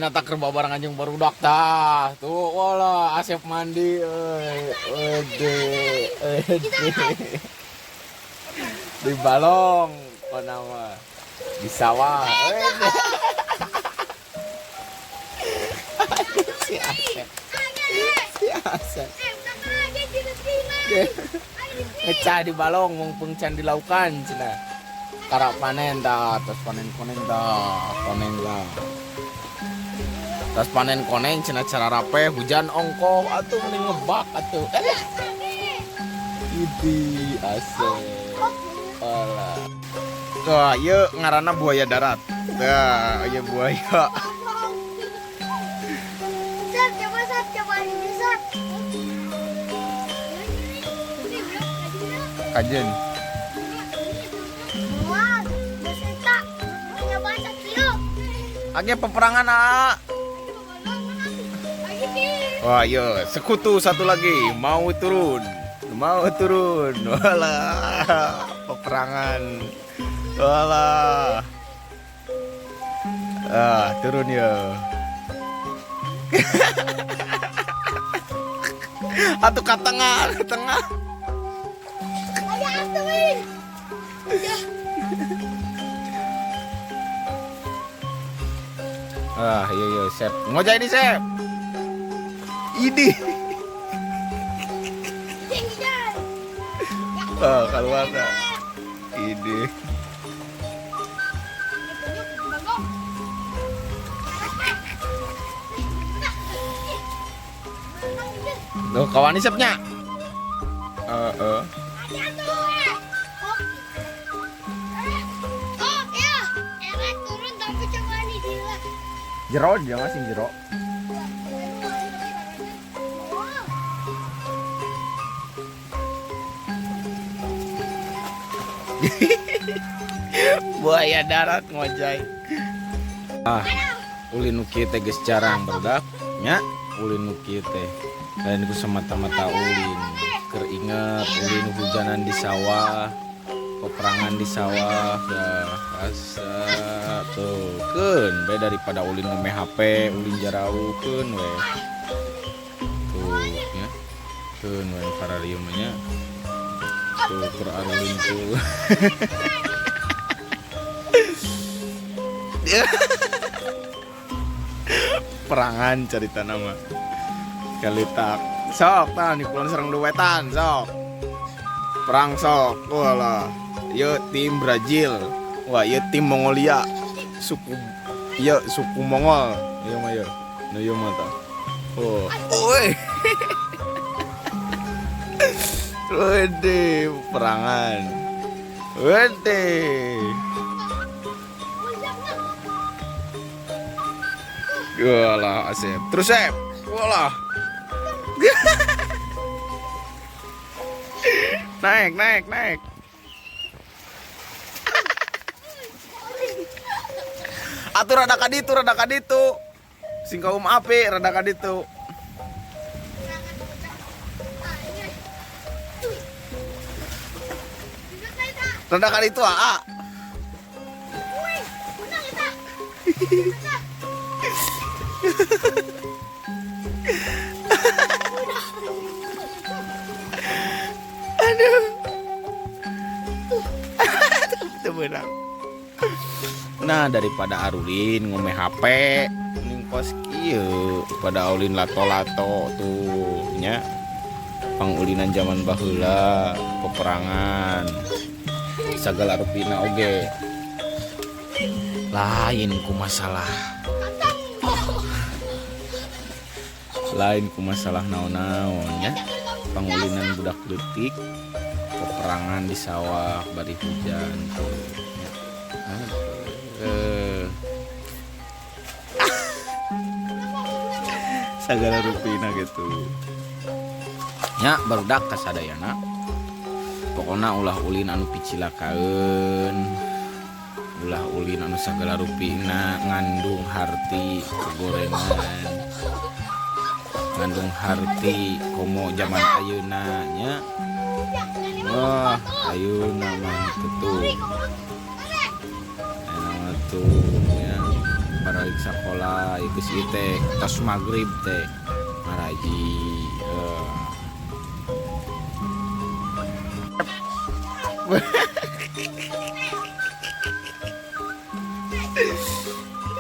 Ayeuna tak keur babarengan jeung barudak tah. Tuh, walah Asep mandi euy. Ede, ede. Di balong pokona mah. Di sawah. Ede. Aduh, si Asep. Si Asep. Ngecah di balong mumpung can dilaukan cenah. Karak panen tah, terus panen koneng tah, koneng lah. Terus panen koneng cenah cara rape hujan ongkoh atuh mending ngebak atuh. Eh. Idi Asep. Alah. Wah, ieu ngaranna buaya darat. Tah, ieu buaya. Sat, coba Sat, coba ini Sat. Kajen. Wah, geus eta. Punya bahasa kieu. Age peperangan ah. Wah, iya, sekutu satu lagi mau turun. Mau turun. Walah, peperangan. Walah. Ah, turun ya. Atuh ke tengah, ke tengah. Aya atuh euy. Ah, iya iya, Sep. Ngojek ini, Sep. Ini. Ah, keluar dah. Ini. Tuh, kawan Sepnya. Heeh. Jero dia masih jero. Buaya darat ngojay. Ah, ulin nu kieu teh geus jarang barudak nya, ulin nu kieu teh. Lain ku semata-mata ulin, keur inget ulin hujanan di sawah, peperangan di sawah, dah asa tuh keun we daripada ulin ngome HP, ulin jaraukeun we. Tuh nya. Keun we pararieu mah nya. Tuh keur arulin tuh. Perangan cerita nama. Kali tak sok tah di kulon sareng duwetan sok. Perang sok. Walah. Ieu tim Brazil. Wah, ieu tim Mongolia. Suku ieu suku Mongol. Ieu mah ieu. Nu ieu mah tah. Oh. Oi. Wede, perangan. Wede. Walah, Asep. Terus, Sep. Walah. Naik, naik, naik. Atuh rada ka ditu, rada ka ditu. Sing kaum api rada ka ditu. Rada ka ditu, aa. Aduh. Teu beunang. Nah, daripada arulin ngome HP ning kos kieu, pada ulin lato-lato tuh nya. Pangulinan zaman baheula, peperangan. Sagala rupina oge. Lain ku masalah. Lain ku masalah naon-naon nya. Pangulinan budak leutik, peperangan di sawah bari hujan tuh. Aduh. Sagala rupina gitu. Nya barudak kasadayana. Pokona ulah ulin anu picilakaeun. Ulah ulin anu sagala rupina ngandung harti kegorengan. Ngandung harti komo zaman ayeuna nya. Wah, ayeuna mah teu. Ayeuna mah tuh nya. Balik sekolah geus ieu teh tos magrib teh ngaraji.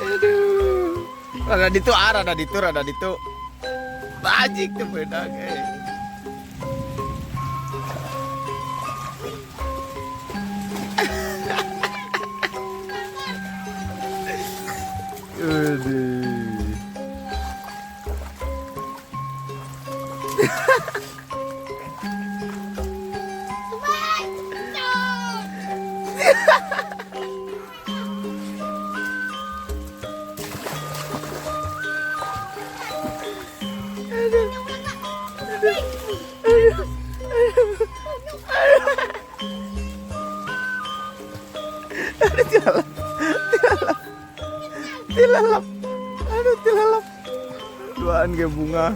Aduh. Rada ditu ah, rada ditu, rada ditu. Bajik tuh beunang eh. Aduh. Aduh, tilalap. Tilalap. Tilalap. Aduh, tilalap. Duaan ge bunga.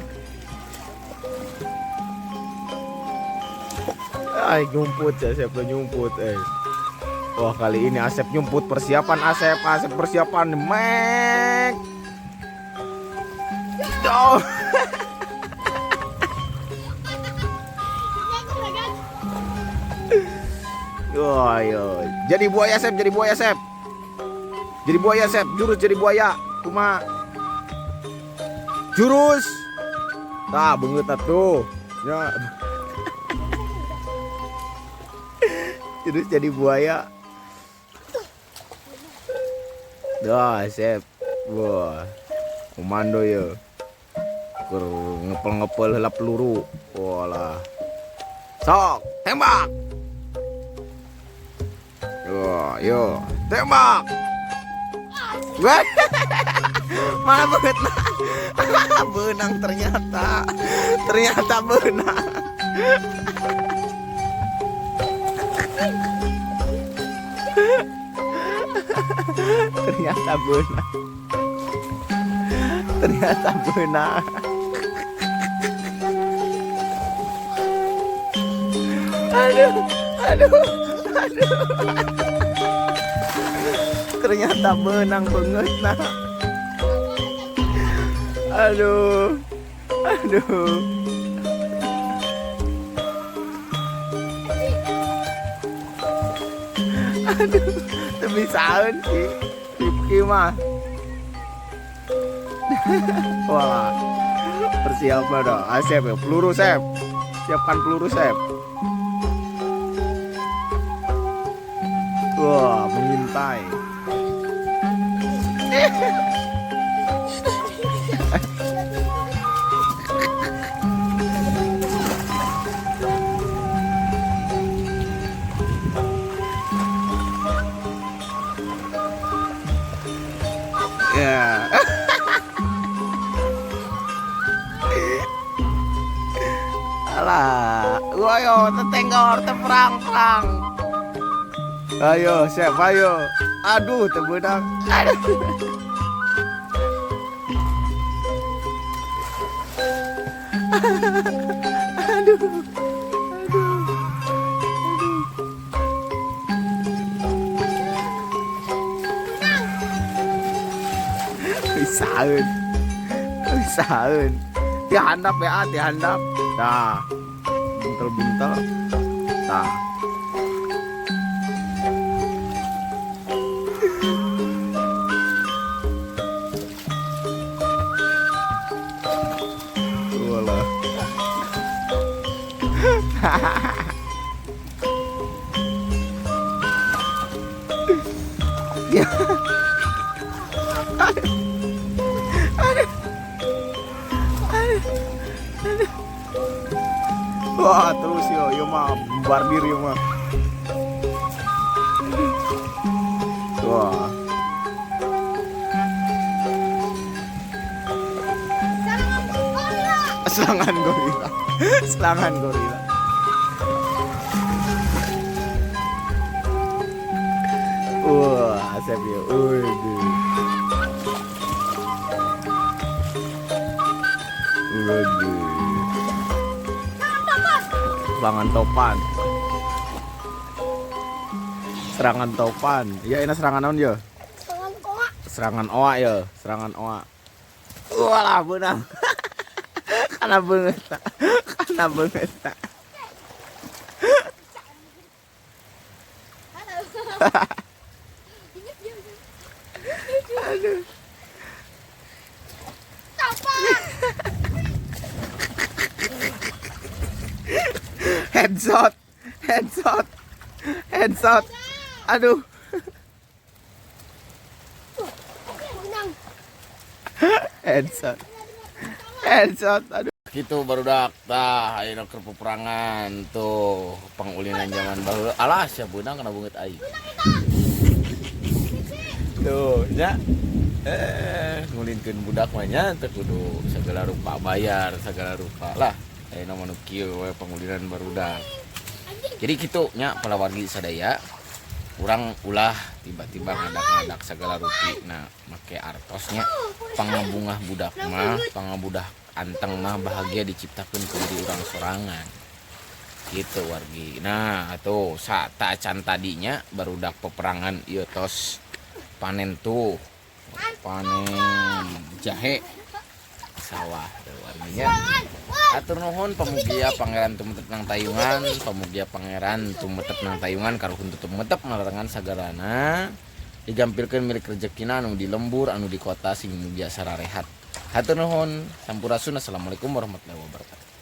Ay, nyumput ya, siapa nyumput eh. Wah, kali ini Asep nyumput, persiapan Asep, Asep persiapan mek. Oh. Wah, ayo. Jadi buaya Sep, jadi buaya Sep. Jadi buaya Sep, jurus jadi buaya. Kuma. Jurus. Tah, beungeut atuh. Ya. Jurus jadi buaya. Dah, Sep. Wah. Komando ya. Keur ngepel-ngepel heula peluru. Walah. Sok, tembak. Wah, yo, tembak. Wah, mana banget nah. Beunang ternyata. Ternyata beunang. Ternyata beunang. Ternyata beunang. Aduh, aduh, aduh. Ternyata beunang banget nah. Aduh, aduh. Aduh, teu bisaeun sih. Rifki mah. Wah, persiapan dong. Asep ya, peluru Sep. Siapkan peluru Sep. Wah, mengintai. Ya. Alah, ayo tetenggor, teperang-perang. Ayo, siap, ayo. Aduh, teu beunang. Aduh. Aduh. Aduh. Aduh. Bisaeun. Bisaeun. Di handap ya, di handap. Tah. Buntel-buntel. Tah. Walah. Ya. Aduh. Aduh. Aduh. Aduh. Wah, terus yo, yo mah bombardir yo mah. Wah. Serangan gorila. Serangan gorila. Wah, Asep ya. Waduh. Waduh. Serangan topan. Serangan topan. Ya, ini serangan naon ya? Serangan koa. Serangan oa ya, serangan oa. Walah, beunang. Kana beungeut. Kana beungeut. Halo. Aduh. Tapak. Headshot. Headshot. Headshot. Aduh. Menang. Headshot. Headshot. Aduh. Gitu barudak tah ayeuna keur peperangan tuh pangulinan zaman baheula. Alah, sia beunang kana beungeut aing. Tuh, nya. Ngulinkeun budak mah nya teu kudu segala rupa bayar, segala rupa lah. Ayeuna mah nu kieu we pangulinan barudak. Jadi kitu nya, palawargi sadaya, urang ulah tiba-tiba ngadak-ngadak segala rupi nah make artosnya. Pangabungah budak mah, pangabudah anteng mah, bahagia diciptakan ku diri urang sorangan gitu, wargi. Nah, atau saat acan tadinya barudak peperangan ieu tos panen tuh, panen jahe sawah tuh, warginya. Atur nuhun, pamugia Pangeran tumetep nang tayungan, pamugia Pangeran tumetep nang tayungan, karuhun tumetep malarangan sagarana, digampilkeun milik rezekina, anu di lembur anu di kota sing mugia sararehat. Hatur nuhun, sampurasun, assalamualaikum warahmatullahi wabarakatuh.